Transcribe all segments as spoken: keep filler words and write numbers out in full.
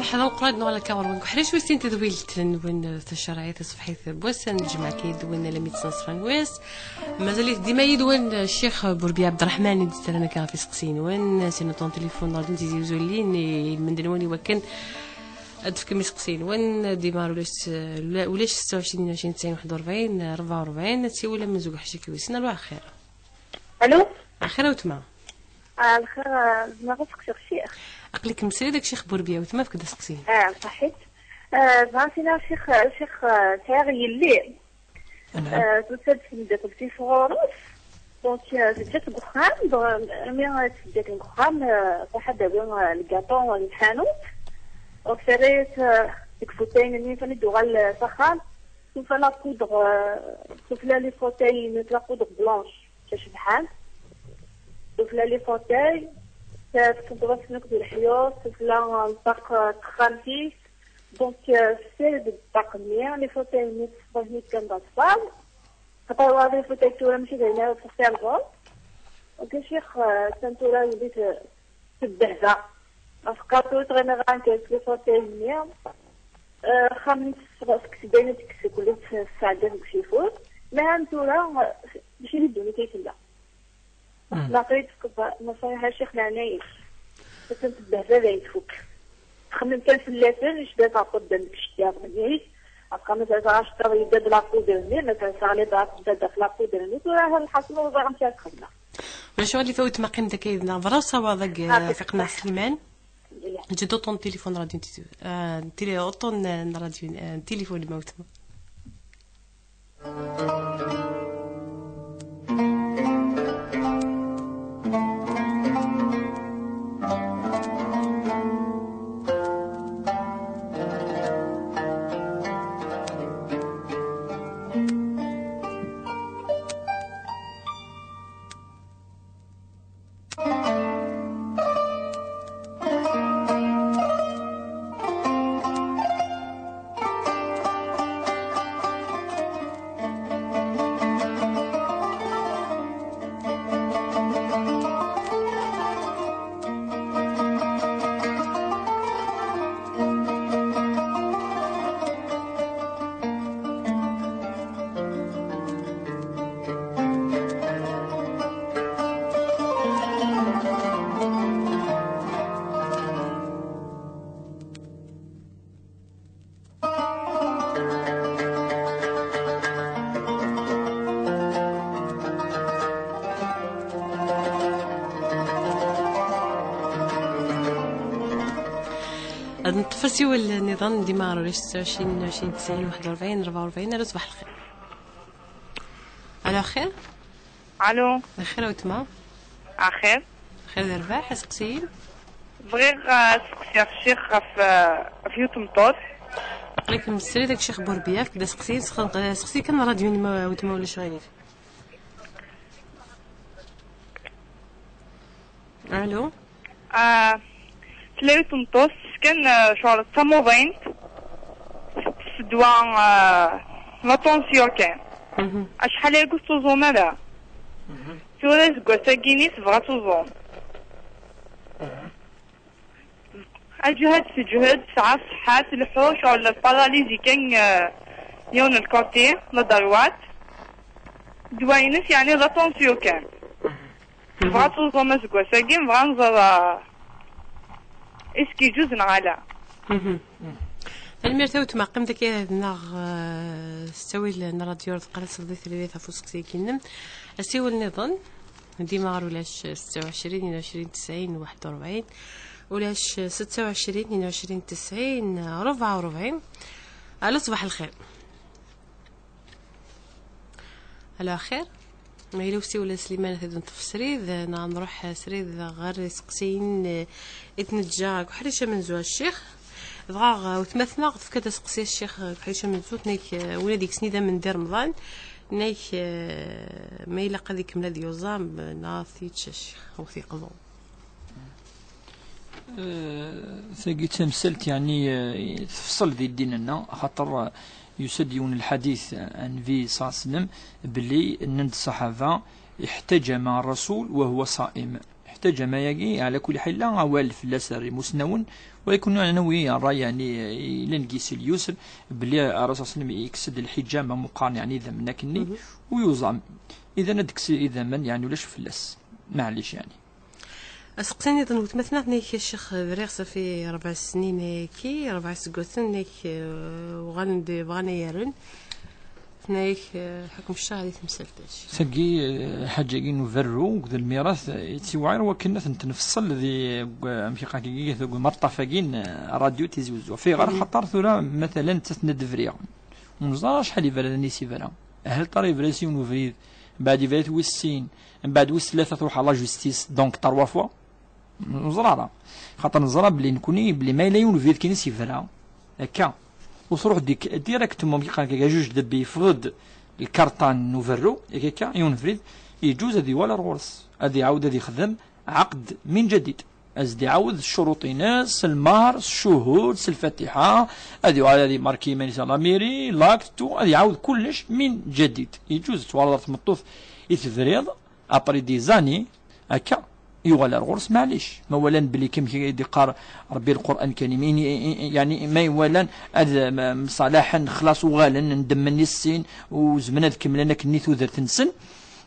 Ḥala uqrad neɣ laka ɣur-wen uḥric wis sin tedwilt-nwen tacerɛit taṣebḥit n wass n lǧemɛa-agi d-win alammi d ṣṣenṣfa n wass. Mazal-it dima yid-wen Ccix Burbi Ɛebderreḥman i d-yettarran akka ɣef iseqsiyen-nwen. Sin uṭṭun tilifun ɣer din tizi uzulin i lmend-nwen i wakken ad d-tefkem iseqsiyen-nwen. Dima ulac, ulac setta u ɛecrin, ɛecrin, tesɛin, waḥed u rebɛin, rebɛa u rebɛin, ad tsiwel amenzu deg uḥric-agi wis sin. Alo, axir. Alo? Axir a wetma. Ah, lxir, ah, zemreɣ ad seqsiɣ Ccix? Aql-ikem srid deg Ccix Burbiya, wetma, efk-d aseqsi. Ah, ṣaḥit. Ah, bɣiɣ ad s-iniɣ Ccix, Ccix, ah, sɛiɣ yelli. Anɛam. Ah, tusa-d tmeddakelt-is ɣur-s. Donc, ah, teǧǧa-tt deg uxxam, dɣa, mi ara tt-teǧǧa deg uxxam, ah, truḥ ad d-tawi, ah, lgaṭu n lḥanut. Donc, terra-yas, ah, deg ifutayen-nni, fani d-tuɣal, ah, s axxam. Tufa la poudre, ah, tufla les fauteuils, la poudre blanche. Tacebḥant. Tufla les fauteuils, tefkeḍ-asen akk d leḥyuḍ, tufla ṭṭaq n texxamt-is. Donc, euh, tessared ṭṭaq-nni, les fauteuils-nni tessefḍaḥ-it kan d aṣfar. Xaṭer wa les fauteuils tura mačči d ayen ara tessirdeḍ. Donc, acix, euh, attan tura yelli t-, tebbehba. Ɣef qqar tura tɣineɣ-ak les fauteuils-nni. Euh, axxam-nni tessefḍaḥ, seg sbaya tekkes akk, tesɛedda deg usifud. Meɛna tura, euh, mačči di ddunit ay tella. Mm. Naqi tefkeḍ nṣayeḥ a ccix, leɛnaya-k. Attan tebbehba dayen tfuk. Txemmem kan fell-asen, icba tɛeṭṭel deg ccedda ɣef nnif. Axxam ma tesɛa aceṭṭiḍ yedda-d lapudr-nni, ma tesɛa ɣliḍ tedda-d ɣef lapudr-nni. Tura aha lḥaṣun ur ẓriɣ amek ara txemmem. Ulac aɣilif a wetma, qqim-d akka yid-neɣ, berra usawaḍ-agi, ah, Fiqneɛ Sliman. Ǧǧed uṭṭun n tilifun n radyu n tizi-, ah, n tili-, uṭṭun n radyu, ah, n tilifun ma wetma. Ad neṭṭef asiwel nniḍen, dima ɣer ulac setta u ɛecrin, ɛecrin, tesɛin, waḥed u rebɛin, rebɛa u rebɛin. Alo, ṣbaḥ lxir. Alo, axir? Alo. Axir a wetma? Axir. Axir d rrbeḥ, aseqsi-im? Bɣiɣ, ah, ad seqsiɣ ccix ɣef, ah, ɣef yiwet n tmeṭṭut. Aql-ikem srid deg Ccix Burbiya, efk-d aseqsi, seq-, seqsi kan rradyu-nni ma wetma ulac aɣilif. Alo? Ah, tella yiwet n tmeṭṭut, kan, ah, ccɣel d tamuḍint, tettess ddwa, ah, la tension kan. Mhm. Acḥal aya ur tettuẓum ara. Mhm. Tura seg wass-agi-nni tebɣa ad tuẓum. Mhm. Aǧuhad teǧhed, tesɛa ṣṣeḥḥa, tleḥḥu, ccɣel la paralysé kan, ah, yiwen lkoṭi, la droite. Ddwa-ines, yeɛni la tension kan. Mhm. Nebɣa ad tuẓum aseggas-agi, nebɣa ad nẓer, ah, est-ce que yeǧuz neɣ ala. Mhm. Tanemmirt a wetma, qqim dagi yid-neɣ, ah, s ttawil n rradyu ar teqqar ad tesleḍ i tririt ɣef useqsi-agi-nnem. Asiwel nniḍen, dima ɣer ulac setta u ɛecrin, tnin u ɛecrin, tesɛin, waḥed u rebɛin, ulac setta u ɛecrin, tnin u ɛecrin, tesɛin, rebɛa u rebɛin. Alo, ṣbaḥ lxir. Alo, axir. Ma yella usiwel a Sliman, ad t-id-neṭṭef srid, neɣ nruḥ srid ɣer iseqsiyen, eh, i d-neǧǧa deg uḥric amenzu a ccix. Dɣa, eh, wetma-tneɣ tefka-d aseqsi a ccix deg uḥric amenzu, tenna-k, eh, win ad yekksen idammen di Remḍan, tenna-k, eh, ma ilaq ad ikemmel ad yuẓam, eh, neɣ ad t-yečč a ccix, u t-yeqḍu. Eh, tagi d tamsalt, yeɛni, eh, tefṣel di ddin-nneɣ, axaṭer, eh, yusa-d yiwen n lḥadit, eh, Nnbi ṣalla Llahu ɛalayhi wa sallam, belli nnan-d ṣṣaḥaba: "Iḥtajama Rasul wa huwa ṣaim." Iḥtajama-yagi, ɛla kulli ḥal, yella awal fell-as ar imusnawen, ويكون أنا ناوي الرأي يعني يلان قيس اليسر بلي الرسول صلى الله عليه وسلم يكسد الحجامة مقارن يعني إذا من أكني ويوزعم. إذا ندكس إذا من يعني ولاش فلاس، معليش يعني. Aseqsi-nniḍen wetma-tneɣ, nnek Ccix, briɣ safi rebɛa snin ayaki, rebɛa iseggasen, nnek, eh, uɣalen-d bɣan ad arun. Tenna-yak, eh, ḥukm ccṛeɛ di temsalt-a. Tagi, eh, lḥaǧa-agi n uberru d lmirat, eh, yettiwɛir wakken ad tent-nefṣel di, eh, amek iqal-agi, deg umaṭṭaf-agi n, eh, ṛṛadyu Tizi Uzzu. Ɣef ayɣer? Xaṭer tura, matalan, nettat tenna-d briɣ. Ur neẓri acḥal iberdan i s-yebra. Hal ṭara yebra-as yiwen ubrid, mbeɛd yebra-t wis sin, mbeɛd wis tlata truḥ à la justice, donc trois fois. Ur neẓri ara. Xaṭer neẓra belli nekni, belli ma yella yiwen ubrid kan i s-yebra, akka, u truḥ dik-, directement, amek iqal-ak, ajuj debbi yeffeɣ-d lkarṭa n uberru, yak akka, yiwen ubrid, yeǧuz ad iwali ar ɣur-s, ad iɛawed ad ixdem ɛaqd min jadid. Ad s-d-iɛawed ccuruṭ-ines, lmehr, ccuhud, s lfatiḥa, ad yuɣal ad imarki iman-is à la mairie, l'acte, tout, ad iɛawed kullec min jadid. Yeǧuz, twalaḍ ar tmeṭṭut i tebriḍ, après des années, akka, yuɣal ar ɣur-s, maɛlic. Ma walan belli, amek i d-iqqar Rebbi Lqur'an Lkarim, ini, i-, i-, yani, ma iwalan ad m-, mṣalaḥen, xlaṣ, uɣalen, ndemmen i sin, u zmen ad kemmlen akken i tudert-nsen,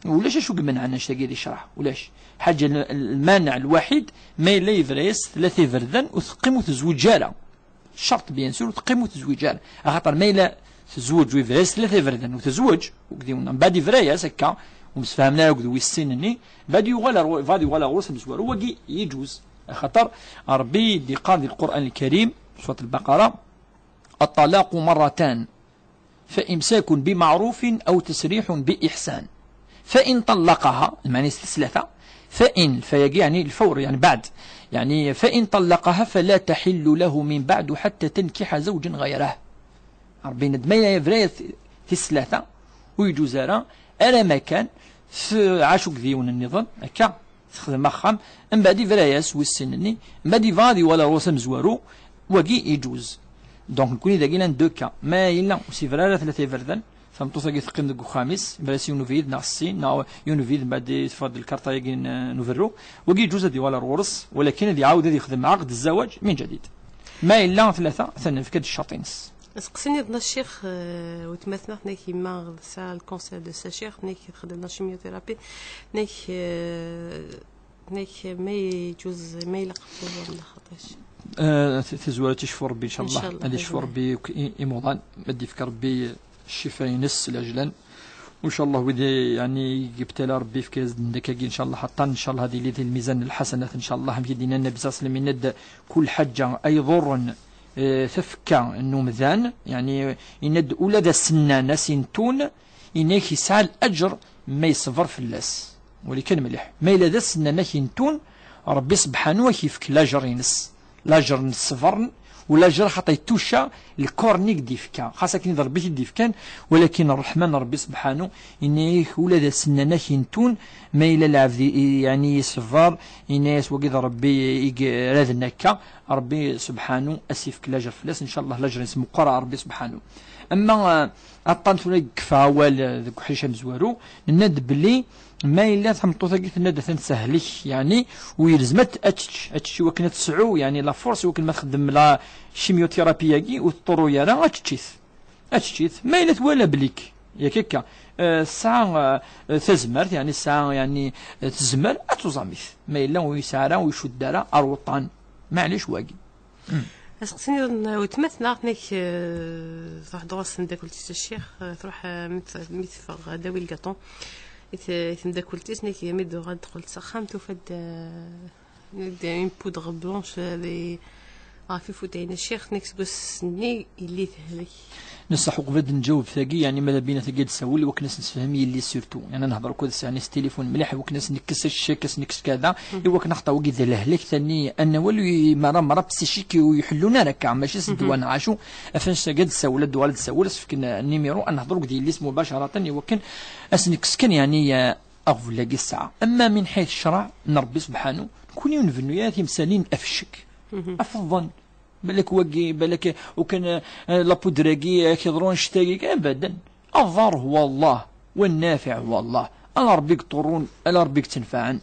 ulac acu i imenɛen annect-agi di ccreɛ, ulac. Ḥaǧa l-, l-, lmaneɛ lwaḥid, ma yella yebra-yas tlata iberdan, u teqqim ur tezweǧ ara. Ccerṭ, bien sûr, ur teqqim ur tezwiǧ ara. Axaṭer ma yella tezweǧ u yebra-yas tlata iberdan u tezweǧ, ugdi-, mbeɛd yebra-yas akka, ur msefhamen ara akked wis sin-nni, mbeɛd yuɣal ar, mbeɛd yuɣal ar ɣur-s amezwaru, wagi yeǧuz. Axaṭer Ṛebbi d-iqqar di Lqur'an Lkarim, Surat Lbaqara, الطلاق مرتان، فإمساك بمعروف أو تسريح بإحسان. فإن طلقها، المعنى ثلاثة، فإن، فيجي يعني الفور، يعني بعد، يعني فإن طلقها فلا تحل له من بعد حتى تنكح زوجا غيره. Ṛebbi yenna-d ma yebra-yas tis tlata, ur yeǧuz ara, ara ma kan tɛac akked yiwen nniḍen, akka, texdem axxam, mbeɛd yebra-yas wis sin-nni, mbeɛd yebɣa ad iwali ar ɣur-s amezwaru, wagi yeǧuz. Donc, nekni dagi llan deux cas. Ma yella ur s-yebra ara tlata iberdan, tameṭṭut-agi teqqim deg uxxam-is, yebra-yas yiwen ubrid neɣ sin, neɣ yiwen ubrid mbeɛd teffeɣ-d lkarṭa-agi n, n uberru, wagi yeǧuz ad iwali ar ɣur-s, walakin ad iɛawed ad yexdem ɛaqd zzawaǧ min jadid. Ma yella tlata, ad ten-nefk ad d ccerṭ-ines. Aseqsi-nniḍen a Ccix, eh, wetma-tneɣ, tenna-k yemma tesɛa le cancer de sa chair, tenna-k txeddem la chimiothérapie, tenna-k, eh, tenna-k ma yeǧuz, ma ilaq ad tuẓum, neɣ xaṭi? Eh, t-, tazwara ad yecfu Rebbi, ncallah. Ncallah, ad yecfu Rebbi akk i-, imuḍan, ad d-yefk Rebbi ccifa-ines s lɛejlan. Ncallah wid i, yani, yebtala Rebbi yefka-as-d nnda-agi, ncallah, aṭṭan, ncallah ad yili di lmizan n lḥasanat, ncallah, amek i d-yenna Nnbi ṣalla Llahu ɛalayhi wa sallam, yenna-d: كل حاجة ay iḍurren, eh, tafekka n umdan, yani, yenna-d ula d asennan, asintun, yenna-k yesɛa laǧer ma yeṣber fell-as. Wali kan mliḥ. Ma yella d asennan akintun, Rebbi sebḥanu ad k-yefk laǧer-ines. Laǧer n ṣṣber, u laǧer xaṭi tuca lkor-nni i k-d-yefka. Xas akken d Rebbi i t-id-yefkan, walakin ṛṛeḥma n Rebbi sebḥanu, yenna-yak ula d asennan akintun, ma yella lɛebd i, i, yani yeṣber, yenna-yas wagi d Rebbi i iraden akka, Rebbi sebḥanu ad s-yefk laǧer fell-as, ncallah laǧer-ines meqqer a Rebbi sebḥanu. Ama, eh, aṭṭan tura i yekfa awal, eh, deg uḥric amezwaru, nenna-d belli ma yella tameṭṭut-agi tenna-d atan tessehlik, yani, u yelzem ad, ad tečč, ad tečč i wakken ad tesɛu, yani, la force i wakken ma txeddem la chimiothérapie-agi ur teṭṭurru ara, ad tečč-it. Ad tečč-it. Ma yella twala belli-k, yak akka, eh, tesɛa, eh, tazmert, yani, tesɛa, yani, eh, tezmer, ad tuẓam-it. Ma yella ur yesɛi ara, ur icudd ara, ar weṭṭan. Maɛlic wagi. Aseqsi-nniḍen, wetma-tneɣ, tenna-k, eh, truḥ-d ɣur-s temdakelt-is a Ccix, eh, truḥ, eh, mi t-, mi teffeɣ ad d-tawi lgaṭu i t-, i temdakelt-is, tenna-k mi d-tuɣal teqqel-d s axxam, tufa-d, eh, une poudre blanche, eh, di, ɣef ifutayen a Ccix, tenna-k seg wass-nni yelli tehlek. Neṣṣeḥ uqbel ad nǧaweb tagi, yani, ma d abina tagi ad d-sawel, i wakken ad s-nessefhem yelli surtout. Yani, ad nehder akked-s, yani, s tilifun mliḥ, i wakken ad s-nekkes ccek, ad s-nekkes kada, i wakken axaṭer wagi d alehlek, tani, ad nawal, i mara, mara psychique ur iḥellun ara akka, mačči s ddwa neɣ acu, afan s-, ad d-sawel, ad d-tuɣal ad d-sawel, ad s-fken nimiru, ad nehder akked yelli-s mubacaratan, i wakken ad s-nekkes kan, yani, eh, aɣbel-agi ssaɛa. Ama min ḥayt ccreɛ n Rebbi sebḥanu, nekni ur nbennu ara timsalin af ccek, af ḍḍan. Balak wagi, balak ukan, eh, la poudre-agi, eh, ak-iḍru annect-agi, abadan. الضار هو الله، والنافع هو الله. Ala Rebbi i yeṭṭurrun, ala Rebbi i yettenfaɛen.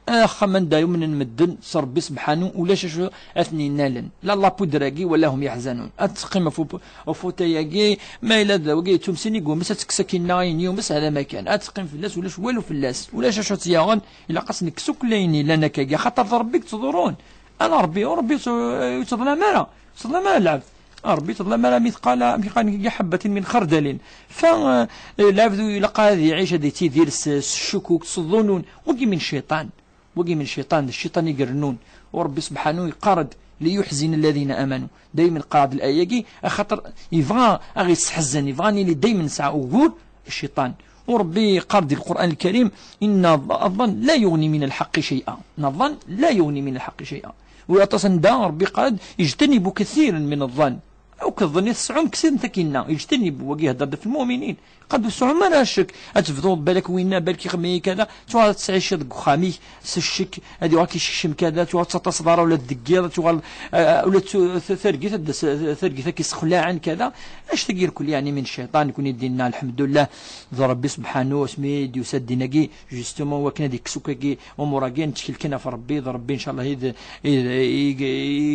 Axxam anda yumnen medden s Ṛebbi sebḥanu, ulac acu ad ten-innalen, la la poudre-agi wala hum yeḥzanun. Ad teqqim ɣef uf-, ufutay-agi, ma yella d wagi yettumsin igummes, ad tekkes akinna ayen yumes, hada ma kan. Ad teqqim fell-as, ulac walu fell-as, ulac acu ad tt-yaɣen, ilaq ad s-nekkes akk ayen yellan akkagi, axaṭer d Ṛebbi i yettḍurrun. Ala Ṛebbi, ur Ṛebbi ur tt-, ur yettḍlam ara, ur yettḍlam ara lɛebd. Ṛebbi ur yettḍlam ara mithqala, mithqala ḥebbatin min xardalin. Fa, eh, lɛebd ilaq ad iɛic, ad yettidir s, s ccukuk, s ḍunun, wagi min cciṭan. Wagi min cciṭan, d cciṭan i irennun. U Ṛebbi subḥanu yeqqar-d: "Liyuḥzina alladhina amanu." Daymen qqar-d laya-agi, axaṭer yebɣa a ɣ-yesseḥzen, yebɣa ad nili daymen nesɛa ugur, cciṭan. U Ṛebbi yeqqar-d di Lqur'an Lkarim: "Inna ḍ-, ḍ-, la yuɣni min lḥeqqi cay'a." Inna ḍ-, la yuɣni min lḥeqqi cay'a. U aṭas anda Ṛebbi yeqqar-d: "Ijtanibu kathiran min ḍ-, ḍan." Akk ḍḍen i tesɛum, kksen takinna. Ijtanib, wagi ihedder-d ɣef lmuminin. Qad ur tesɛum ara ccek. Ad tebduḍ balak winna, balak ixemmem-iyi kada. Tuɣal ad tettɛiciḍ deg uxxam-ik s ccek, ad yuɣal k-isekcem kada. Tuɣal ur tettaṭaseḍ ara ula d deg yiḍ, ad tuɣal, eh, ula d tu-, t-, targit, ad d-tas-, targit ad k-issexlaɛen kada. Annect-agi irkul, yeɛni, min cciṭan, nekkni dinna, lḥemdullah, d Ṛebbi subḥanu, asmi i d-yusa ddin-agi, justement, wakken ad yekkes akk-agi umur-agi, nettkel kan ɣef Ṛebbi, d Ṛebbi, ncallah, i d, i d, i d,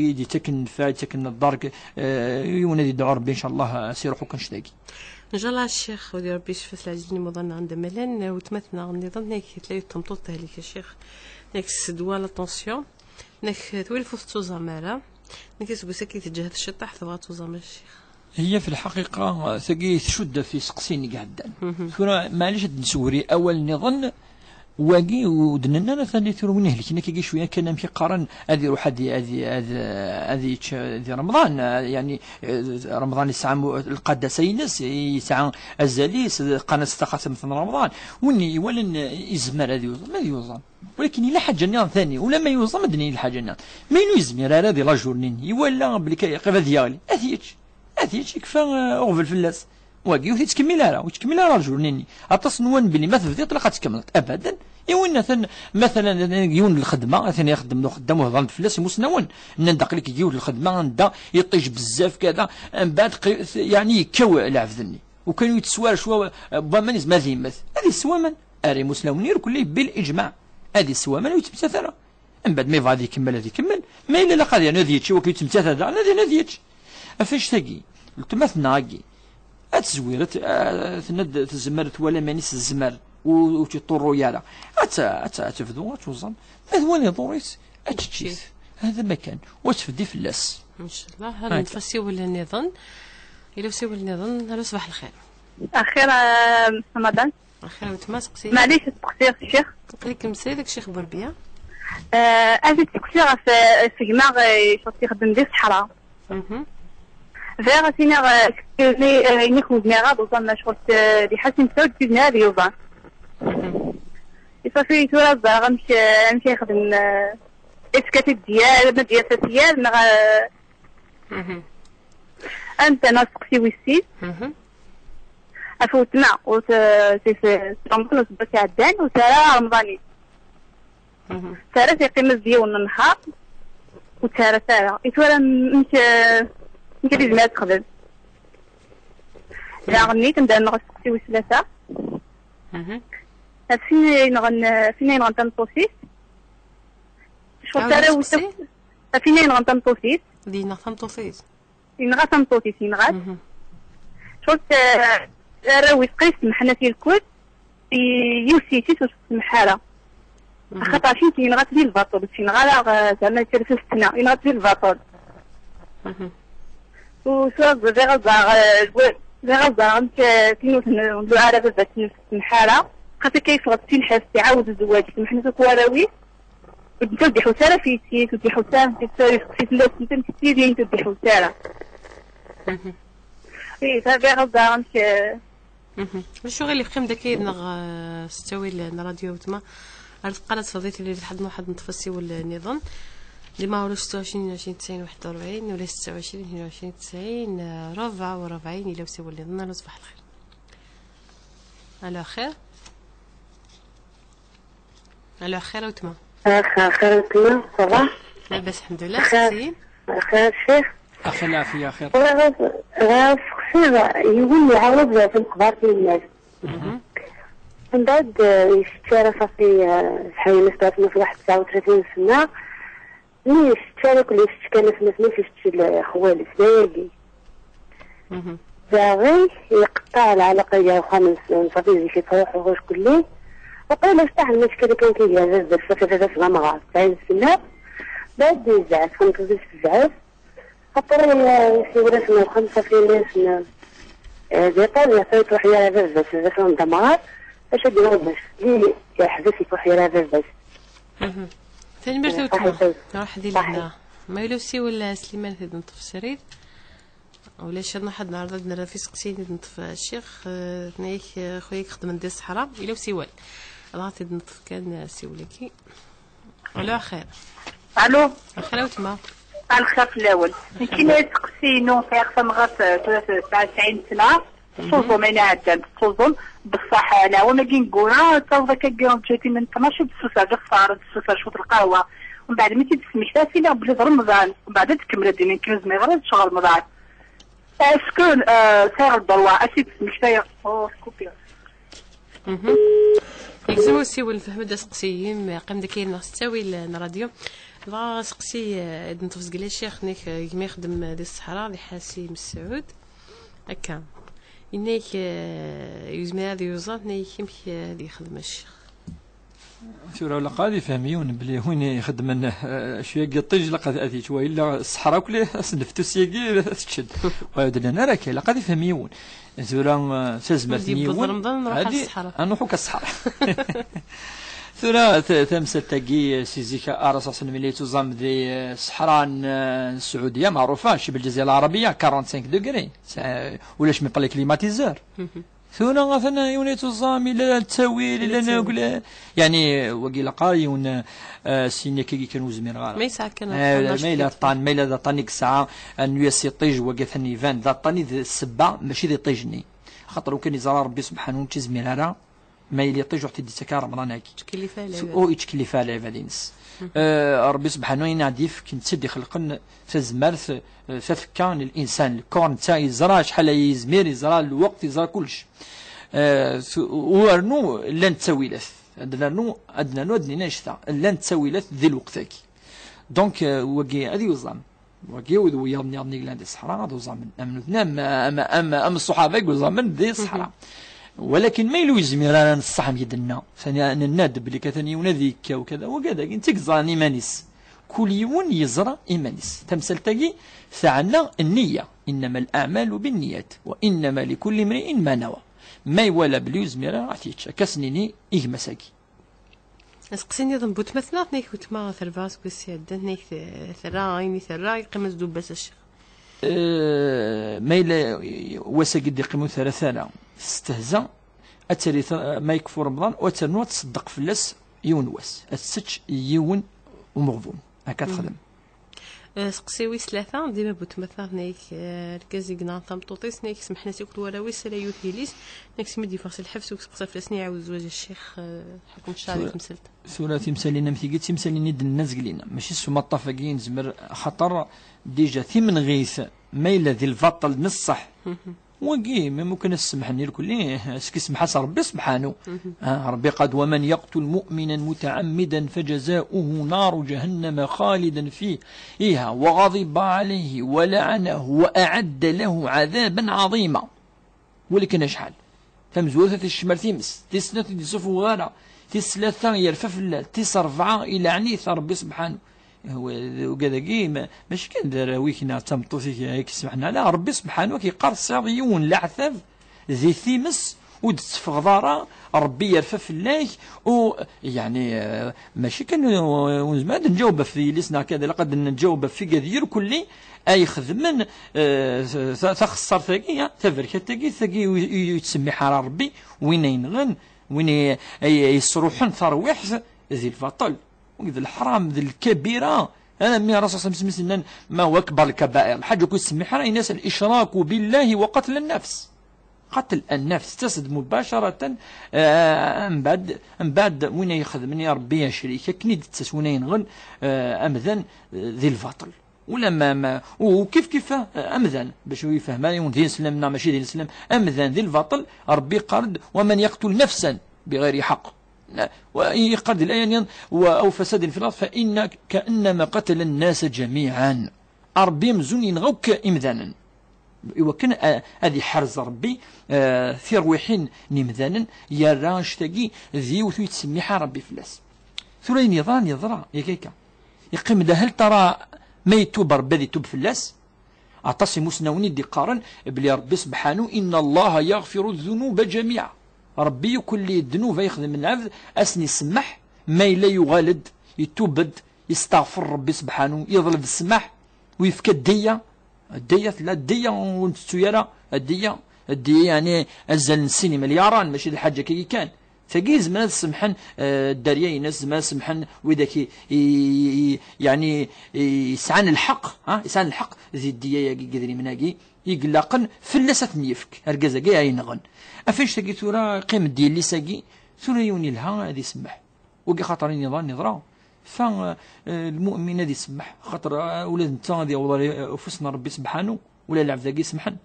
i d-yettaken nnfeɛ, yettaken dderk, Eh, yiwen ad yedɛu Ṛebbi, ncallah, eh, s iruḥ akk annect-agi. Ncallah, a Ccix, wid Ṛebbi yecfet lɛezz n imuḍan-nneɣ anda ma llan, eh, weltma-tneɣ nniḍen, nekk tella yiwet tmeṭṭut tehlek, a Ccix. Nekk s ddwa la tension, nekk twilef ur tettuẓam ara, nekk seg wass-agi teǧhed ciṭṭaḥ, tebɣa ad tuẓam, a Ccix. Hiya, fi lḥaqiqa, tagi tcudd ɣef iseqsiyen i iɛeddan. Mhm. Tura, maɛlic ad d-nesweri awal nniḍen, Wagi ur d-nenna ara tali tura win ihelken akkagi cwiya kan, amek i qqaren, ad iruḥ ad i-, ad i-, ad, ad yečč di Remḍan, eh, yeɛni, eh, Remḍan yesɛa mu-, lqaddasa-ines, yesɛa azal-is, qqaren-as taxatemt n Remḍan. Win iwalan, eh, izmer ad yuẓam, ad yuẓam. Walakin yella ḥaǧa nniḍen tani, ulamma yuẓam ad d-nini lḥaǧa nniḍen. Ma inu yezmir ara di la journée-nni, iwala belli ka-, qrib ad yeɣli, ad t-yečč. Ad yečč, yekfa, eh, uɣbel fell-as. Wagi ur t-yettkemmil ara, ur yettkemmil ara rjul-nni. Aṭas nwan belli ma tebdiḍ ilaq ad tkemmleḍ. Abadan. I win atan, matalan, yiwen n lxedma, atan ixeddem d uxeddam, uhḍan-d fell-as imusnawen. Nnan-d aql-ik deg yiwet n lxedma anda iṭij bezzaf kada, mbeɛd qi-, yeɛni yekkaw lɛebd-nni. Ukan ur yetteswa ara cwa, eh, n waman izmer ad yemmet. Ad yessew aman. Ar imusnawen irkelli bil ijmaɛ. Ad yessew aman ur yettmettat ara. Mbeɛd ma yebɣa ad ikemmel, ad ikemmel. Ma yella ilaq ad yernu ad yečč i wakken ur yettmettat ara daɣen, ad yernu ad yečč. Ɣef annect-agi, weltma-tneɣ-agi, ad tezwir, ad t-, ah, tenna-d tezmer, twala iman-is tezmer, ur, ur tt-iṭurru ara. Ad t-, ad t-, ad tebdu, ad tuẓam. Ma d win iḍurr-itt, ad tečč-it. Hada ma kan. U ad tebdi fell-as. Ncallah, ad neṭṭef asiwel nniḍen. Yella usiwel nniḍen. Alo, ṣbaḥ lxir. Axir, ah, Ramadan. Axir weltma, seqsi. Maɛlic, ad seqsiɣ ccix. Aql-ik mmeslay d Ccix Burebya. Eh, ad t-seqsiɣ ɣef, eh, segma, eh, icɣel ixeddem di ṣṣeḥra. Mhm. Bɣiɣ ad t-iniɣ, eh, sekni, eh, ini-k ur zmireɣ ad uẓam, ma ccɣel, eh, di ḥasin sɛud, ur zmireɣ ad yuẓam. Mhm. I ṣafi, tura ad ẓreɣ amek, eh, amek ay yexdem, eh, est-ce que ad t-id-yerr, ma d-yerr tafyar, neɣ, eh, Mhm. Anta neɣ seqsi wis sin. Mhm. Af weltma, ur t-, tis, Remḍan useggas iɛeddan, ur tara Remḍan-is. Mhm. Tara teqqim-as d yiwen n nnhar, ur tara ara. I tura amek, amek ad izmer ad texdem? Daɣen nit, anda neɣ seqsi wis tlata. Mhm. Af sin ay yenɣen, af sin ay yenɣen tameṭṭut-is. Ccɣel tara wis akk. Af sin ay yenɣen tameṭṭut-is. Ad yenɣ tameṭṭut-is. Yenɣa tameṭṭut-is, yenɣa-tt. Mhm. Ccɣel, eh, arraw-is qrib semḥen-as i lkul, i, yiwet seg-s ur tsemmeḥ ara. Mhm. Axaṭer cint yenɣa-tt di lbaṭel, ur tt-yenɣa ara, eh, zeɛma d tirfest-nneɣ, yenɣa-tt di lbaṭel. Mhm. U tura bɣiɣ ad ẓreɣ, eh, bɣiɣ ad ẓreɣ amek, eh, tin ur ten-, ur ara baba-tsen ur tsemmeḥ ara. Xas akka yeffeɣ-d si lḥebs, iɛawed zzwaǧ, semḥen-as akk warraw-is. Ur d-, ur d-iḥus ara f yessi-s, ur d-iḥus ara f yessi-s, ur d-iḥus ara f yessi-s, ur d-iḥus ara. Mhm. Ih, ta bɣiɣ ad ẓreɣ amek, eh, Mhm. D acu ɣil yeqqim daki neɣ, eh, s ttawil n ṛadyu weltma? Ar teqqar ad tfeḍ i tili lḥedd n waḥed n tfasiwel nniḍen. Di ma ulac ستة وعشرين اثنين وعشرين تسعين واحد وأربعين, ulac ستة وعشرين اثنين وعشرين تسعين ربعة وأربعين, yella usiwel nniḍen. Alo, ṣbaḥ lxir. Alo, xir. Alo, xir a weltma. Axir, axir a weltma, ça va? Labas, lḥemdullah, xir, seqsiyin. Axir a ccix. Axir lɛafiya, axir. Bɣiɣ ad, bɣiɣ ad seqsiɣ yiwen iɛawed ɣef lexbar tinnat. Mhm. Mbeɛd, eh, yessečč ara ṣafi, eh, ṣḥayya-nnes tɛeṭṭel-as waḥed tesɛa u tlatin sna. Mi yessečč ara, kul yessečč kan atmaten-is, yessečč lexwal-is, d ayagi. Mhm. Daɣi yeqṭeɛ lɛalaqa gar uxxam-nsen, ṣafi zik yettruḥu ɣur kulli. Waqila acṭaḥ n lmackal kan ki gar baba-s, ṣafi baba-s d amɣar, tesɛin sna. Mbeɛd yezɛef, tameṭṭut-is tezɛef. Après, eh, isiwel-asen uxxam, ṣafi yenna-yasen, eh, di ṭṭal, yeɛṭi-t uḥyar a baba-s, baba-s d amɣar, acu ad d-yaweḍ bac yeḥbes i uḥyar a baba-s. Mhm. Tanemmirt a wetma. Ruḥ di lehna. Ma yella usiwel, eh, Sliman, ad t-id-neṭṭef srid. Ulac, ad nruḥ ad neɛreḍ ad nerr ɣef iseqsiyen i d-neṭṭef, eh, ccix, eh, tenna-yak, eh, xuya-k xedmen di ṣṣeḥra. Yella usiwel. Dɣa ad t-id-neṭṭef kan, eh, asiwel-agi. Ala xir. Alo. Lxir a wetma. Lxir fell-awen. Nekkini aseqsi-inu, sɛiɣ tamɣart, eh, tura tesɛa tesɛin sna. Tettsuẓum ayen iɛeddan, tettsuẓum. Bessaḥ, eh, leɛwam-agi ineggura, taweḍ akka deg lǧihat-nni n tnac, ur d-tessuter, d axeṣṣar, ad tessuter cwiṭ lqahwa. Mbeɛd mi tt-id-tesmekta, as-iniɣ belli d Remḍan. Mbeɛd ad tkemmel ad d-nekk ur zmireɣ ara ad ččeɣ Remḍan. Est-ce que, euh, sɛiɣ ddṛuɛ ad t-id-smektayeɣ? Oh, skupiɣ. Mhm. Yegzem usiwel, nefhem-d aseqsi-im, qqim-d akka yid-neɣ s ttawil n rradyu. Dɣa aseqsi, eh, i d-neṭṭef seg lacix-nnek, eh, gma ixeddem di ṣṣeḥra, di Ḥasi Mesɛud. Akka. Yenna-yak, eh, yezmer ad yuẓam, yenna-yak amek, eh, ad yexdem a ccix. Tura ilaq ad ifhem yiwen belli win ixeddmen, eh, cwiya n yiṭij ilaq ad, ad yečč, wa illa ṣṣeḥra akk, as-neftu syagi ad teččen. Wa ur d-llan ara akka, ilaq ad ifhem yiwen. Tura, eh, tazmert n yiwen, Remḍan, nruḥ ar adi ṣṣeḥra. Ad nruḥ akk ar ṣṣeḥra. Tura, ta-, tamsalt-agi, eh, si zik ara s-, mi la yettuẓam di, eh, ṣṣeḥra n, eh, n Sɛudya, meɛrufa, cib Lǧazira Lɛarabiya, quarante-cinq degrés. Sa-, ulac mi ṭṭal climatiseur. Mhm. Tura atan yiwen yettuẓam, illa ttawil, illa ttawil. Nagla. Yeɛni, wagi ilaq ara yiwen, eh, sin akkagi kan ur zmireɣ ara. Ma yesɛa kan aṭṭan, ma yella aṭṭan, ma yella d aṭṭan i yesɛa, eh, nnu-yas iṭij, wagi atan iban, d aṭṭan i d ssebba, mačči d iṭij-nni. Axaṭer ukan iẓra Rebbi subḥanu ur tt-izmir ara, ma yella iṭij ur ɣ-t-id-ittak ara Remḍan-agi. Ur yettkellif ara lɛibad-ines. Eh, Rebbi subḥanu ayen i ɣ-d-yefk, netta i d-ixelqen tazmert, eh, tafekka n linsan, lkor, netta yeẓra acḥal ay yezmir, yeẓra lweqt, yeẓra kullec. Eh, s-, u rnu llant ttawilat. Ad nernu, ad nernu ad d-nini annect-a. Llant ttawilat di lweqt-agi. Donc, eh, wagi ad yuẓam. Wagi u d wiyaḍ nniḍen i yellan di ṣṣeḥra, ad uẓamen. Am nutni, am, am, am, am ṣṣuḥaba i yuẓamen di ṣṣeḥra. Walakin ma yella ur yezmir ara ad nṣeḥ am i d-nenna, tani nenna-d belli katan yiwen ad yekkaw kada, wagi dagi netta i yeẓran iman-is. Kul yiwen yeẓra iman-is. Tamsalt-agi teɛna nniya. إنما الأعمال بالنيات وإنما لكل امرئ ما نوى. Ma iwala belli ur yezmir ara, ad t-yečč. Akka s-nini i gma-s-agi. Aseqsi nniḍen bu tmatna, tenna-yak wetma terba aseggas iɛeddan, tenna-yak t-, terra ayen i terra, yeqqim-as d ubbas a ccix. Eh, ma yella wass-agi d-iqqim ur terra ara, testehza, ad tali ta-, ma yekfu Remḍan, u ad ternu ad tṣeddeq fell-as yiwen wass, ad tečč yiwen umeɣbun. Akka texdem. Eh, seqsi wis tlata, dima bu tmatna, tenna-yak, eh, argaz i yenɣan tameṭṭut-is, tenna-yak semḥen-as akk warraw-is, ala yiwet yelli-s, tenna-yak smi d-yeffeɣ si lḥebs, ur yesteqsa fell-asen, iɛawed zzwaǧ a ccix, eh, ḥukm ccṛeɛ di temsalt. Tura timsalin am tigi d timsalin i d-nenna zgelina, mačči s umaṭṭaf-agi i nezmer, axaṭer dija timenɣit ma yella di lbaṭel n ṣṣeḥ, wagi, ma mukan as-semḥen irkelli, as-k-isemḥ-as Rebbi subḥanu. Ah, Rebbi qal-d: ومن يقتل مؤمنا متعمدا فجزاؤه نار جهنم خالدا فيها وغضب عليه ولعنه وأعد له عذابا عظيما. Walakin acḥal? Tamezwarut ad ticmar times, tis snat ur d-isufuɣ ara, tis tlata yerfa fell-as, tis rebɛa ileɛɛen-it Rebbi subḥanu. Ugad-agi, ma-, mačči kan d arraw-ik neɣ d tameṭṭut-ik i k-isemḥen, ala, Rebbi subḥanu ad k-yeqqar tesɛiḍ yiwen leɛtab di times ur d-tetteffɣeḍ ara, Rebbi yerfa fell-ak, u, yeɛni, eh, mačči kan, eh, ur nezmir ad nǧaweb ɣef yelli-s neɣ kada, ilaq ad nǧaweb ɣef wigad irkelli ay ixedmen, eh, ta-, taxessart-agi, eh, taberkat-agi, tagi ur, ur, ur yettsemmiḥ ara Rebbi, win ay yenɣen, win ay, ay, ay yesruḥen tarwiḥt di lbaṭel. D leḥram, d lkabira. Alammi Ṛṛasul s-, s-, s-, nnan: ما هو أكبر الكبائر؟ Lḥaǧa ur yettsemmiḥ ara, yenna-as: الإشراك بالله وقتل النفس. قتل النفس, tettas-d مباشرة, eh, mbeɛd, mbeɛd win ay ixedmen i Ṛebbi acrik, akken i d-tettas win ay yenɣen, eh, amdan, eh, di lbaṭel. Ulamma, ma, u, u kif kif, eh, amdan, bac ur yefhem ara yiwen d ineslem neɣ mačči d ineslem, amdan di lbaṭel, Ṛebbi yeqqar-d: ومن يقتل نفسا بغير حق. ويقال الآية: "أو فساد في الأرض فإن كأنما قتل الناس جميعا". ربي مزون ينغوك إمدانا. Iwakken, ah, ad iḥrez Rebbi, ah, tirwiḥin n imdanen, yerra annect-agi d yiwet ur yettsemmiḥ ara Rebbi fell-as. Tura ayen yeḍran, yeḍra, yak akka. Yeqqim-d hal tara ma yettub Rebbi ad ittub fell-as. Aṭas imusnawen i d-iqqaren belli Rebbi sebḥanu: "Inna Allaha yaɣfiru ddunuba ǧamiɛa." Rebbi ikelli ddnub ay yexdem lɛebd, ad sen-isemmeḥ, ma yella yuɣal-d, itub-d, yesteɣfer Rebbi sebḥanu, yeḍleb ssmaḥ, u yefka ddiya. Ddiya tella, ddiya ur nettettu ara, ddiya, ddiya yeɛni azal n sin imelyaṛen, mačči d lḥaǧa akkagi kan. Tagi yezmer ad semḥen, eh, dderya-ines, yezmer ad semḥen widak i, i, i, i, yeɛni, i, yesɛan lḥeqq, ha, yesɛan lḥeqq di ddiya-agi, deg idrimen-agi, i ilaqen fell-as ad ten-yefk, argaz-agi ay yenɣen. Af annect-agi tura, qqim-d yelli-s-agi, tura yiwen yelha ad isemmeḥ. Wagi xaṭer ayen iḍran yeḍra. Fa, eh, lmu'min ad isemmeḥ, xaṭer, eh, ula d netta ad yaweḍ ɣer, eh, ufus n Rebbi sebḥanu, ula d lɛebd-agi isemḥen.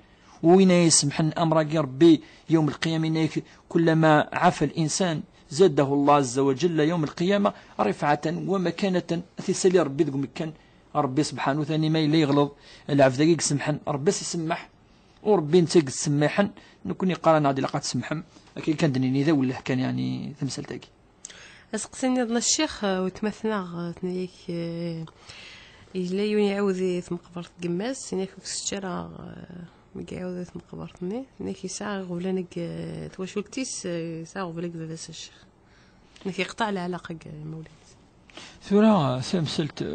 Win ay isemḥen amr-agi Rebbi yawm lqiyama, yenna-yak: "Kullama ɛafa l-insan, zadahu Allah azza wa jalla yawm lqiyama rifɛatan wa makanatan." Ad t-isali Rebbi deg umekkan. Rebbi sebḥanu tani ma yella yeɣleḍ, lɛebd-agi i isemḥen, Rebbi ad s-isemmeḥ. U Rebbi netta i yettsemmiḥen, nekkni qqaren-aɣ-d ilaq ad tsemḥem. Akken kan d-nini d awelleh kan, yeɛni, tamsalt-agi. Aseqsi nniḍen a ccix, eh, weltma-tneɣ, eh, tenna-yak, eh, yella yiwen iɛawed i tmeqbert n yemma-s, yenna-yak ur k-sečč ara, eh, mi iɛawed i tmeqbert-nni, yenna-yak yesɛa iɣeblan deg, eh, twacult-is, eh, yesɛa iɣeblan deg baba-s a ccix. Yenna-yak yeqṭeɛ leɛlaqa deg imawlan-is. Tura tamsalt, eh,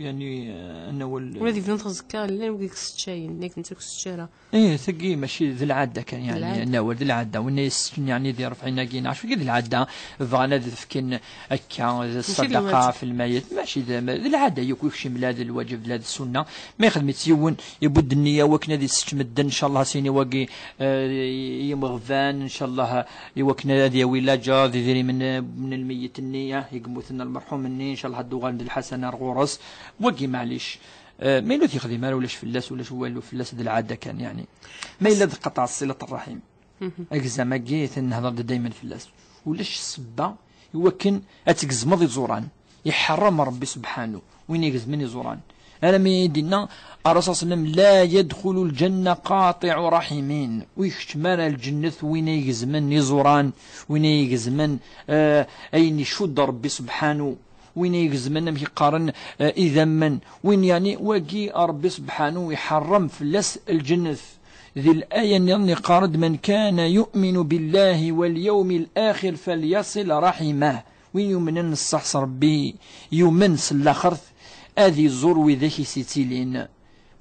yani, eh, annawal, ula d ibnun taẓekka, llan wigi i k-seččayen, yenna-yak netta ur k-sečč ara. Ih, tagi mačči d lɛadda kan, yeɛni, d lɛadda. Nawal d lɛadda. Win yesseččen, yeɛni, di ṛebɛin-agi, neɣ acu d lɛadda, bɣan ad fken akka d ṣṣadaqa f lmayet, mačči d, d lɛadda yakk, ur yekcim la d lwaǧeb la d ssunna. Ma yexdem-itt yiwen, ibudd nniya wakken ad yessečč medden, ncallah, sin i wagi, eh, i yimeɣban, ncallah, i wakken ad yawi laǧer d idrimen n lmeyyet-nni, ah, i yemmuten, lmerḥum-nni, ncallah, ad d-uɣalen d lḥasana ar ɣur-s. Wagi, maɛlic. Eh, ma yella ur t-yexdim ara, ulac fell-as, ulac walu fell-as, d lɛadda kan, yeɛni. Ma yella d qeṭṭeɛ ṣṣilat ṛṛaḥim. Agzam-agi, atan nehder-d daymen fell-as. Ulac ssebba i wakken ad tgezmeḍ iẓuran. Iḥeṛṛem Ṛebbi sebḥanu win igezmen iẓuran. Armi i d-inna Ṛṛasul ṣalla Llahu ɛalayhi wa sallam: "La yadxulu lǧenna qaṭiɛu raḥimin." Ur ikeččem ara lǧennet win ay igezmen iẓuran, win ay igezmen, eh, ayen icudd Ṛebbi sebḥanu. Win ay igezmen, amek i qqaren, eh, idammen, win, yeɛni, wagi Ṛebbi sebḥanu iḥeṛṛem fell-as lǧennet. Di laya nniḍen iqqar-d: "Man kana yu'minu billahi wal yawmil axir falyasil raḥimah." Win yumnen ṣṣeḥ s Ṛebbi, yumen s laxert, ad iẓur widak i s-ittilin.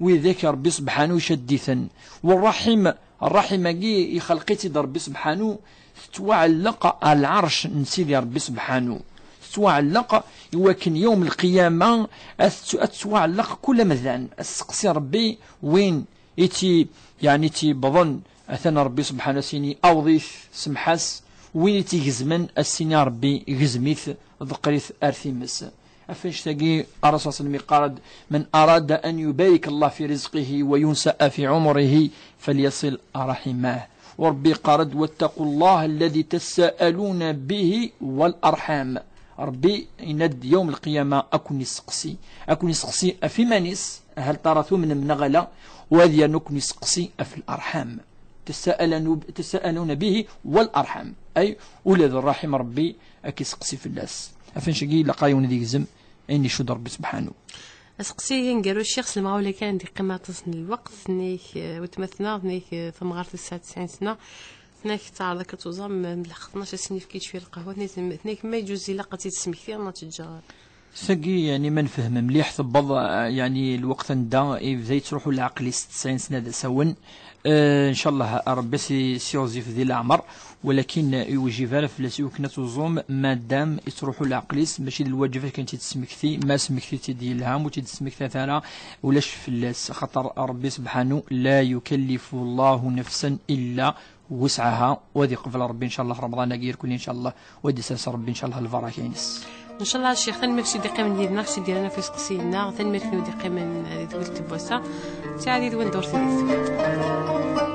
Widak Ṛebbi sebḥanu icadd-iten. Werraḥim, ṛṛaḥim-agi ixelq-itt-id Ṛebbi sebḥanu, tettwaɛelleq ar lɛerc n Sidi Ṛebbi sebḥanu. Tettwaɛelleq i wakken yawm lqiyama ad tettu-, ad tettwaɛelleq kul amdan. Ad tseqsi Ṛebbi win i tt-, yeɛni, tt-yewwḍen, atan Ṛebbi sebḥanu ad s-yini: "Awḍ-it, semḥ-as." Win i tt-igezmen, ad s-yini Ṛebbi: "Gezm-it, ḍeqqer-it ar times." Af annect-agi, Ṛṛasul ṣalla Llahu ɛalayhi wa sallam iqqar-d: "Man arada an yubarik Allah fi rizqihi wa yunsa'a fi umrihi falyasil raḥimah." U Ṛebbi iqqar-d: "Wattaqu Allah alladhi tassa'aluna bihi wal arḥam." Ṛebbi yenna-d yawm lqiyama ad ken-iseqsi. Ad ken-iseqsi ɣef iman-is, hal tara tumnem neɣ ala, u ad yernu ad ken-iseqsi ɣef larḥam. Tassa'alanu-, tassa'aluna bihi wal arḥam. Ay, ula d ṛṛaḥim Ṛebbi ad k-iseqsi fell-as. Af annect-agi ilaq ad yiwen ad igzem ayen icudd Ṛebbi sebḥanu. Aseqsi aneggaru a ccix, s lemɣawla kan, d-iqqim aṭas n lweqt, nnek, eh, weltma-tneɣ, nnek, eh, tamɣart tesɛa tesɛin sna, nnek teɛreḍ akka tuẓam, eh, mlex tnac ass-nni yefka-yi-d cwiya lqahwa, nnek, nnek ma yeǧuz ilaq ad tt-id-tesmekti, neɣ teǧǧa? Tagi, yani, ma nefhem mliḥ, tewweḍ, eh, yani, lweqt anda yebda yettruḥu leɛqel-is tesɛin sna d asawen. Eh, ncallah Ṛebbi s-, s-iɣzif di leɛmer, walakin, eh, ur iwjib ara fell-as i wakken ad tuẓum, madam ittruḥu leɛqel-is, mačči d lwaǧeb ad ken-tt-id-tesmekti, ma smekti-tt-id yelha, ma ur tt-id-tesmektat ara, ulac fell-as, axaṭer Ṛebbi sebḥanu la yukallifu Llahu nafsan illa wusɛaha, u ad iqbel Ṛebbi, ncallah, Remḍan-agi irkelli, ncallah, u ad d-isers Ṛebbi, ncallah, lbaraka-ines. Ncallah a ccix, tanemmirt i d-iqqimen yid-neɣ, s d-yerran ɣef iseqsiyen-nneɣ, tanemmirt i d-iqqimen, eh, di tewwurt n wass-a. Ttiɛad yid-wen ddurt deg-s.